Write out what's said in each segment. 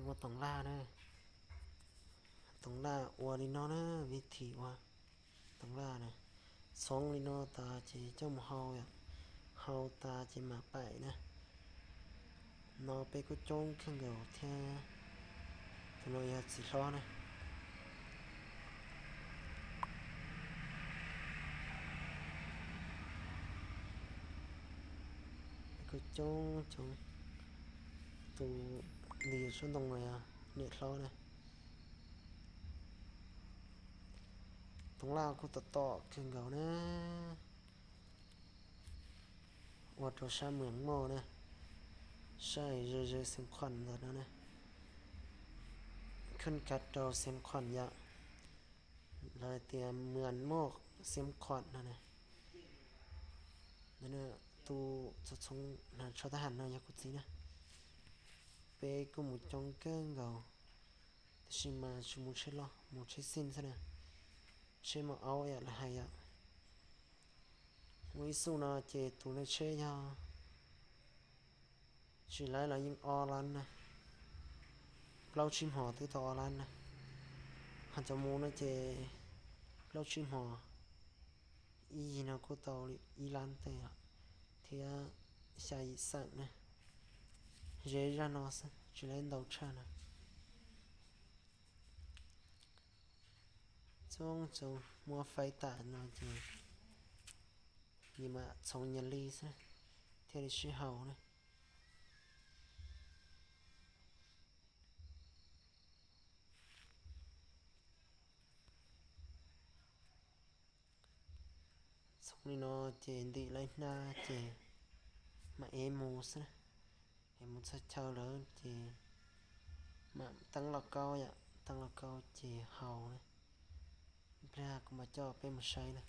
Ua toov laj na, toov laj ua li no na, vib thim ua toov laj na. Txhoov li no tas ces coj mus hau, hau tas ces mam paim na. No peb kuj coob kawg nkaus thiab. Tus no yog txiv hlob na. Kuj coob coob. Tus ntim sab ntoo no yog niam hlob na. Toov laj kuj tom tom kawg nkaus na. Ua rau sab Mws Mauj na, sab ze ze Xeev Khuam ntawd no na. Khwb kav rau Xeev Khuam yom, lawv hais tias Mws Mauj Xeev Khuam no na. Tus txhoov txhoov hnav tsho tab ham no yog kuv txiv na. Peb kuj mus coob kawg nkaus, tab sis mas tsis mus tsheb loj, mus tsheb xij xwb na. Tsheb maus aub yom, lawv hais yom. Muaj ib xuj no ces tus neeg tsheb yog tsis laib los yeej ob lab na, plaub tsib hmos twb tau ob lab na. Ho cov mus no ces plaub tsib hmos, ib yig no kuj tau li ib lab tej thiab xya yim xeem na. Ze zaj no xwb, tsis laib ntau tshaj na. Txoov txoov muab faib tas no ces nyias mam txhoov nyias li xwb thiaj li sib haum na. Txhoov li no ces ntim laib hnab ces mam ev mus xwb na. Ev mus txog chaw lawm ces mam teeb lauj kaub yom, teeb lauj kaub ces haus na. Ib pliag kuv mam coj peb mus saib na.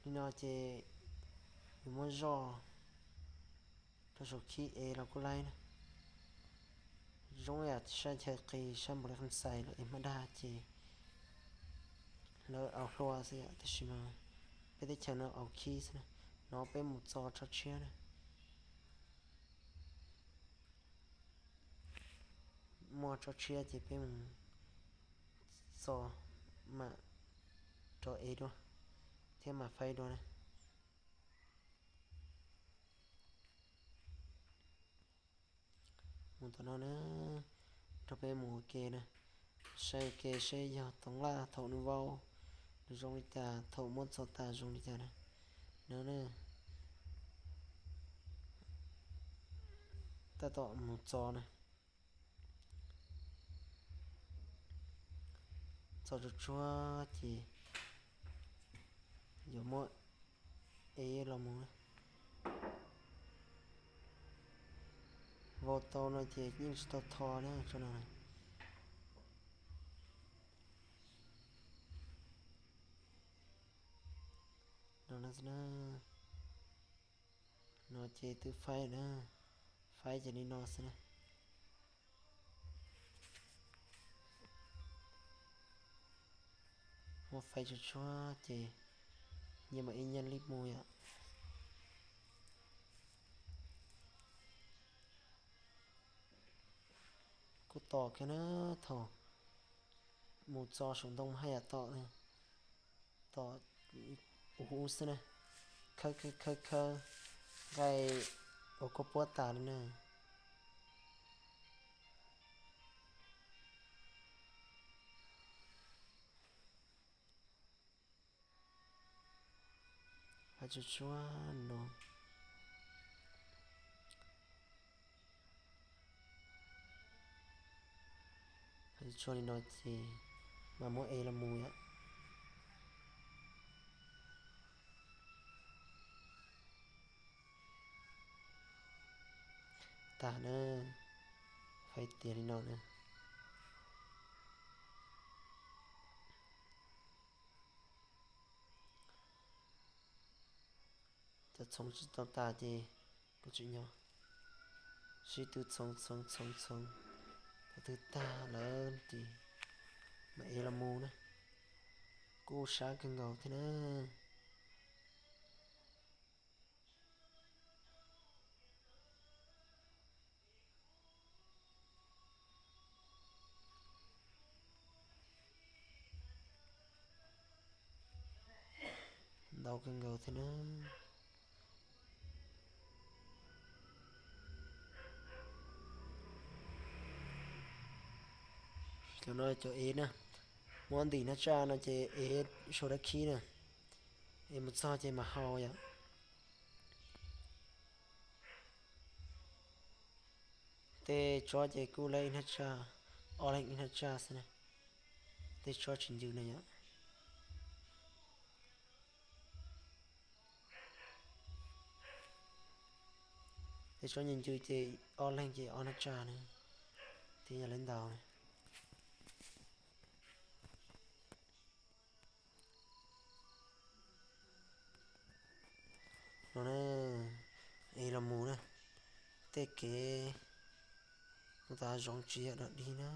Li no ces yus muab zoj rau saum khib ev los kuj laib na. Zoo yam sab chaw qis sab npaum li qee xais los ev hmab dag ces lawv aus hlua xwb yom, tab sis mas peb teb chaws no aus khib xwb na. No peb mus txo tso tshiab na. Muaj tso tshiab ces peb mus txo mam rov ev dua thiab mam faib dua na. Mus tom no na, nrog peb mus ua ke na, saib ua ke seb yog toov laj thaum nws vau nws zoo li cas, thaum muab txo tas zoo li cas na. No na, tab tom mus txo na. Txo tsuag tsuag ces yuav muab ev los mus na. Vau tau no ces yeej tsis tau tho na, tso no na. No na, no ces twb faib na, faib ces li no xwb na. Muab faib tsuag tsuag ces nyias mam ib nyuag li mus yom. Kuj tom kiag na, thaum mus txo saum ntoo haj yam tom, tom ub ub xwb na, khawb khawb khawb khawb nqaij ua kua puab tas li na. Faib tsuag tsuag no. Faib tsuag tsuag li no ces mam muab ev los mus yom. Tag na, faib tiag li no na. Cov txhoov tsis tau tas ces kuv tseem nyob sib tw txhoov txhoov txhoov txhoov, thaum twg tag lawm ces mam ev los mus na. Kuj sab kawg nkaus thiab na. ntau kawg nkaus thiab na. Cov no cov ev na, muab ntim hnab tsaj no ces ev sau dab khib na, ev mus txog ces mam hau yom. Tej tsob ces kuj leej ib hnab tsaj, ob leeg ib hnab tsaj xwb na. Tej tsob tsis ncw na yom. Tej tsob ncw ncw ces ob leeg ces ob hnab tsaj na, thiaj yog lawv ntau na. No na, es los mus na, tej kev mus tas zoov tsis yog dog dig na,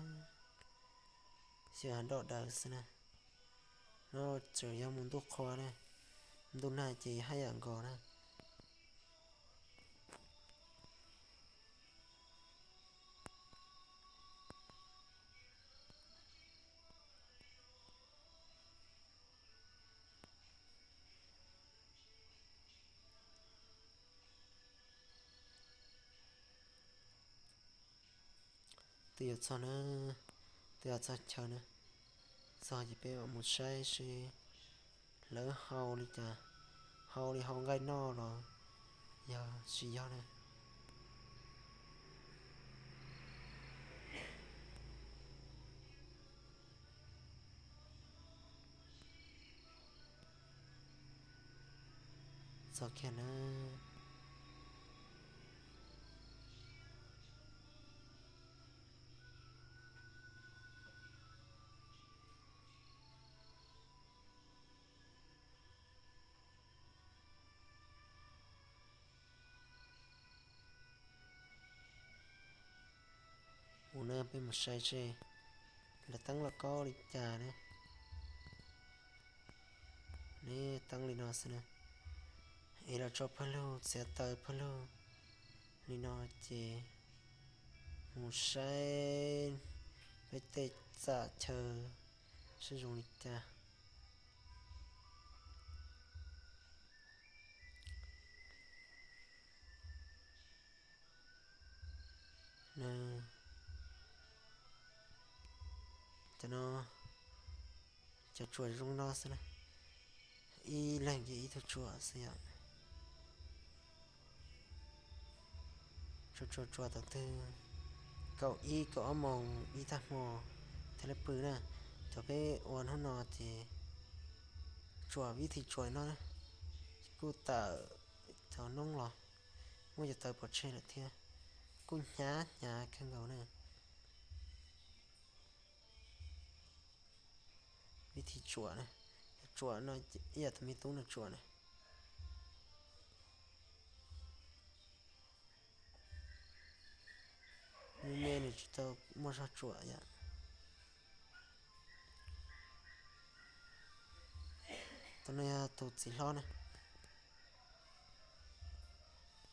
xyov dog daws xwb na. No txawm yog mus ntuj qhua na, ntuj nag ces haj yam nkaus na. Twb yuav txog na, twb yuav txog chaw na, txog ces peb mam mus saib seb lawv hau li cas, hau li hau nqaij noj los yog tsis yog na. Txog kiag na. Ua na peb mus saib seb lawv teeb lauj kaub li cas ne. Ne teeb li no xwb na. Es los tso pawg lug txiav taws pawg lug li no ces mus saib peb tej txaj chaw seb zoo li cas. Cov no, cov tsuas zoo no xwb na, ib leeg ces ib tug tsuas xwb yom. Tsuas tsuas tsuas thaum twg kaum ib kaum ob moos ib tag hmo thiaj li pw na. Cov peb ua hnub no ces tsuas vib thim tsuas no na, kuj tawm cov noob los muab cov taws pov tseg lawm thiab, kuj hnyav hnyav kawg nkaus na. Vib thim tsuam na, tsuam no ib yam tus me tub no tsuam na. Me me nws tsis tau muaj zog tsuam yom. Tus no yog tus txiv hlob na.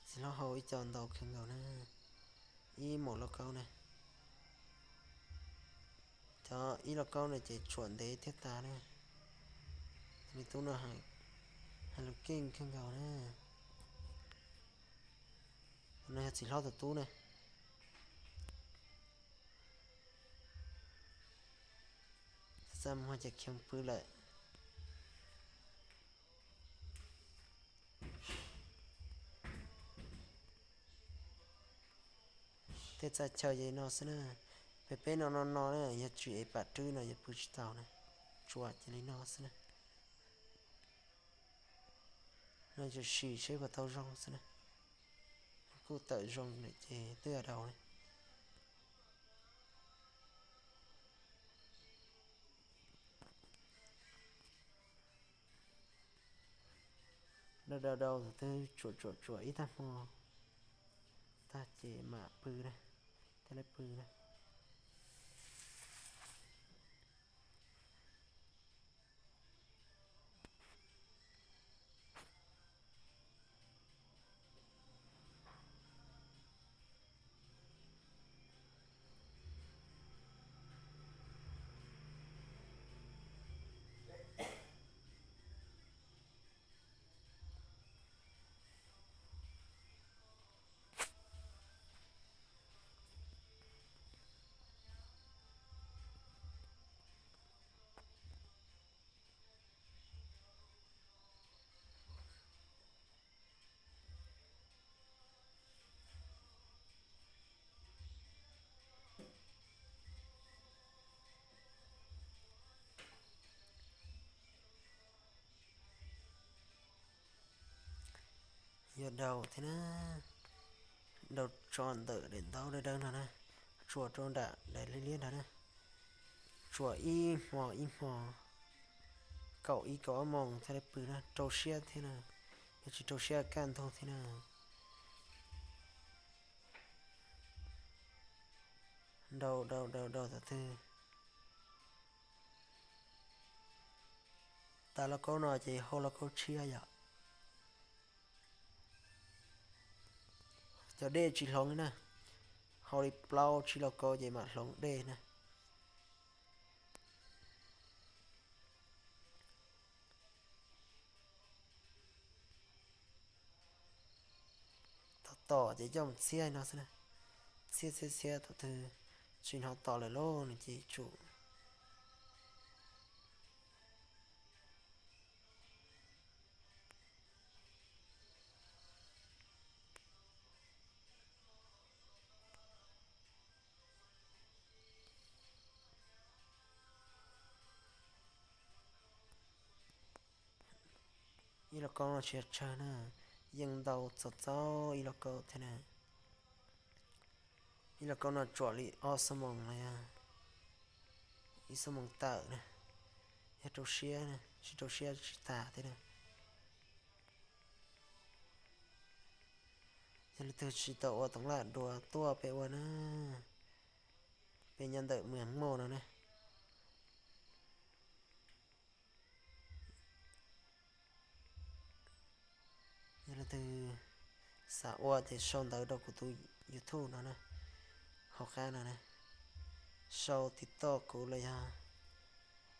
Txiv hlob hau ib co ntau kawg nkaus na. Ib maum lauj kaub na. Cov ib lauj kaub no ces tsuam ntev thiab tas na. Tus me tub no hais lus keej kawg nkaus na. Tus no yog txiv hlob tus tub na. Txaj muag ces khiav pw lawm. Tej txaj chaw ces no xwb na. Peb peb no no no na, yog tsis ev pam rwb no yog pw tsis tau na. Tsuam ces li no xwb na. No tsuas sim seb puas tau zoo xwb na. Kuj tawm zoo lawm ces twb yog daus na. Dau dau dau thaum twg tsuam tsuam tsuam ib tag hmo tag ces mam pw na, thiaj li pw na. Daus thiab na, daus tso ntawm daim ntaub dawb dawb no na, tsuam rau nram daim liab liab ntawd na. Tsuam ib hmo ib hmo, kaum ib kaum ob moos thiaj li pw na, rau siab thiab na, yog tsis rau siab kaj ntug thiab na. Daus daus daus daus thaum twg tas lauj kaub no ces hau lauj kaub tshiab yom. Cov dej tsis hloov li na, hau li plaub tsib lauj kaub ces mam hloov dej na. Tom tom ces coj mus txhiab no xwb na, txhiab txhiab txhiab thaum twg tsis hnov tom lawm lauj nws ces tsum. Ib lauj kaub no tsis yog tsawg na, yeej ntau txaus txaus ib lauj kaub thiab na. Ib lauj kaub no tsuam li ob xuab moos los yog ib xuab moos tawm na, yog rau siab, tsis rau siab tsis tas thiab na. Yog leej twg tsis tau ua toov laj dua tuaj peb ua na, peb nyob ntawm Mws Hmoob no na. Yog leej twg xav ua ces sau ntawv rau kuv tus YouTube no na, hauv qab no na, sau TikTok kuv los yog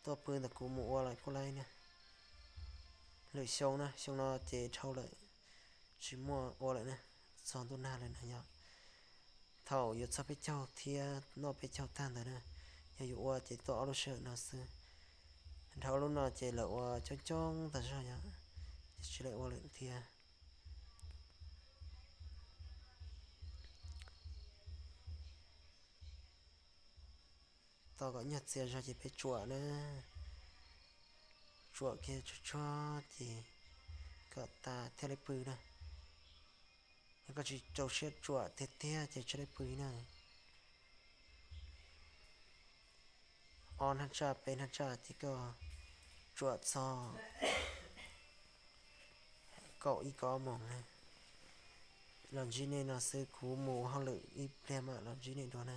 tuaj pw ntawm kuv mus ua los kuj laib na. Lwm xyoo na, xyoo no ces dhau lawm, tsis muaj ua lawm na, txog ntuj nag lawm na yom. Thaum yuav txog peb caug thiab noj peb caug tag ntawd na, yog yuav ua ces tuaj ob lub sij hawm no xwb. Dhau lub no ces lawv ua coob coob tas zog yom, ces tsis lawv ua lawm thiab. Tos kom nyuag txias zog ces peb tsuam na, tsuam kiag tsuag tsuag ces kom tas thiaj li pw na. Yog koj tsis rau siab tsuam tiag tiag ces tsis li pw na. Ob hnab tsaj peb hnab tsaj ces koj tsuam txog kaum ib kaum ob moos na. Los ntsib nej no xwb, kuv mus ua hauj lwm ib pliag mam los ntsib nej dua na.